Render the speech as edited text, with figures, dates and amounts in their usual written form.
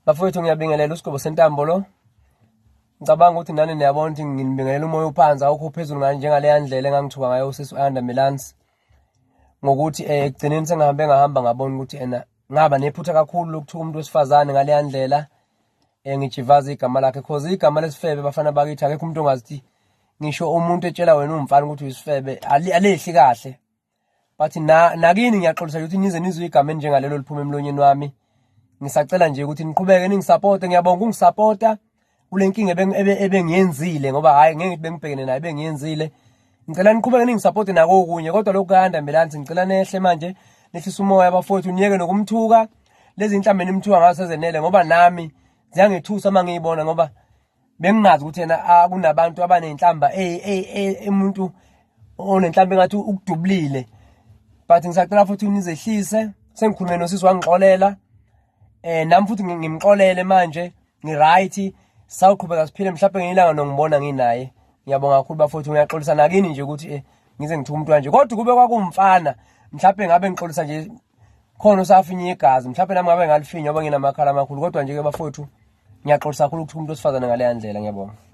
Bafowethu ngiyabingelela uSigwebo sentambo lo. Ngicabanga ukuthi nani niyabona ukuthi nginibingelela umoya uphansi awukho phezulu ngani njengaleya ndlela engangithuka ngayo usisi u-Ayanda Melans ngokuthi eh, ekugcineni sengihambe ngahamba ngabona ukuthi ena ngaba nephutha kakhulu lokuthuka umuntu wesifazane ngaleya ndlela eh, ngijivaza igama lakhe cause igama lesifebe bafana bakithi akekho umuntu ongazithi ngisho umuntu etshela wena uwumfana ukuthi uyisifebe alehli kahle but na nakini ngiyaxolisa ukuthi nize nizwe igama enjengalelo liphuma emlonyeni wami. Ngisacela nje ukuthi niqhubeke ningisapote. Ngiyabonga ukungisapota kule nkinga ebengiyenzile ngoba hhayi ngeke ngithi bengibhekene nayo ebengiyenzile. Ngicela niqhubeke ningisapote nakokunye kodwa lokhu kayanda Mbelansi ngicela nehle manje nehlise umoya bafowethu niyeke nokumthuka. Lezi nhlamba enimthuka ngazo sezenele ngoba nami ziyangethusa uma ngiyibona ngoba bengingazi ukuthi yena ah, kunabantu abanenhlamba umuntu onenhlamba engathi ukudubulile but ngisacela futhi nizehlise. Sengikhulume nosisi wangixolela, nami futhi ngimxolele manje ngi-right. Sawuqhubeka siphile mhlawumbe ngelinye ilanga nongibona nginaye. Ngiyabonga kakhulu bafowethu, ngiyaxolisa nakini nje ukuthi ngize ngithuke umuntu kanje kodwa kube kwakuwumfana mhlawumbe ngabe ngixolisa nje khona usafinye igazi mhlawumbe nami ngabe ngalifinya ngoba nginamakhala amakhulu. Kodwa nje-ke bafowethu ngiyaxolisa kakhulu ukuthi umuntu wesifazane ngaleya ndlela. Ngiyabonga.